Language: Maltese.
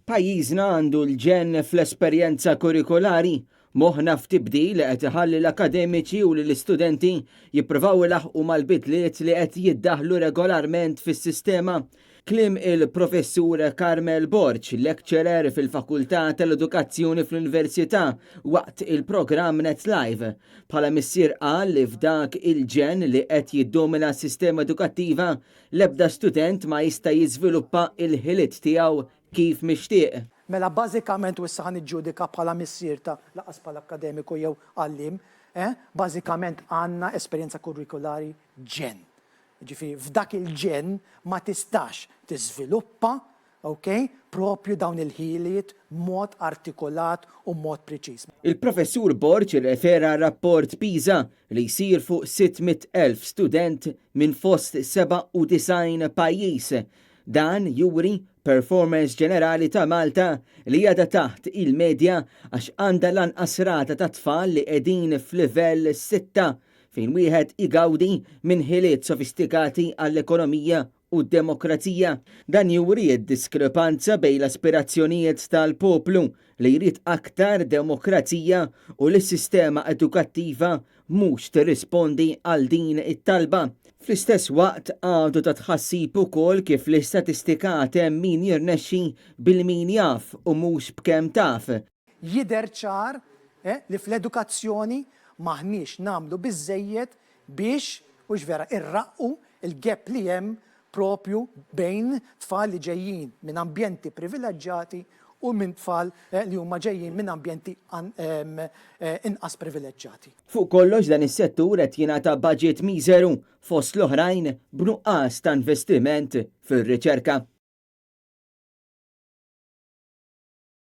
Pajjiżna għandu l-ġenn fl-esperjenza kurrikulari, moħħna f'tibdil li qed iħalli l-akademiċi u lill-istudenti jippruvaw ilaħħqu mal-bidliet li qed jiddaħħlu regolarment fis-sistema. Kliem il-Professur Carmel Borg, lecturer fil-Fakultà tal-Edukazzjoni fl-Università waqt il-programm Net Live. Bħala missier qal li f'dak il-ġenn li qed jiddomina s-sistema edukattiva, l-ebda student ma jista' jiżviluppa l-ħiliet tiegħu kif mixtieq. Mela bażikament, u issa ħa niġġudika bħala missier ta' lanqas bħala akkademiku jew għalliem, eh, bażikament għandna esperjenza kurrikulari ġenn. Jiġifieri f'dak il-ġenn ma tistax tiżviluppa, ok, propju dawn il-ħiliet b'mod artikolat u b'mod preċiż. Il-Professur Borg irrefera għar-rapport PISA li jsir fuq 600,000 student minn fost 97 pajjiż. Dan juri performance ġenerali ta' Malta li għadha taħt il-medja għax għandha l-anqas rata ta' tfal li qegħdin f'livell 6 fejn wieħed igawdi minn ħiliet sofistikati għall-ekonomija u d-demokrazija. Dan juri d-diskrepanza bejn l-aspirazzjonijiet tal-poplu li jrid aktar demokrazija u li s-sistema edukattiva mhux tirrispondi għal din it-talba. Fl-istess waqt għadu ta' tħassib ukoll kif l-istatistika hemm min jirnexxi bil-min jaf u mhux b'kemm taf. Jidher ċar li fl-edukazzjoni m'aħniex nagħmlu biżżejjed biex, hux vera, irraqqu l-gap li hemm propju bejn tfal li ġejjin minn ambjenti privileġġjati u minn tfal li huma ġejjin minn ambjenti inqas privileġġjati. Fuq kollox dan is-settur qed jingħata budget miżeru fost l-oħrajn b'nuqqas ta' investiment fir-riċerka.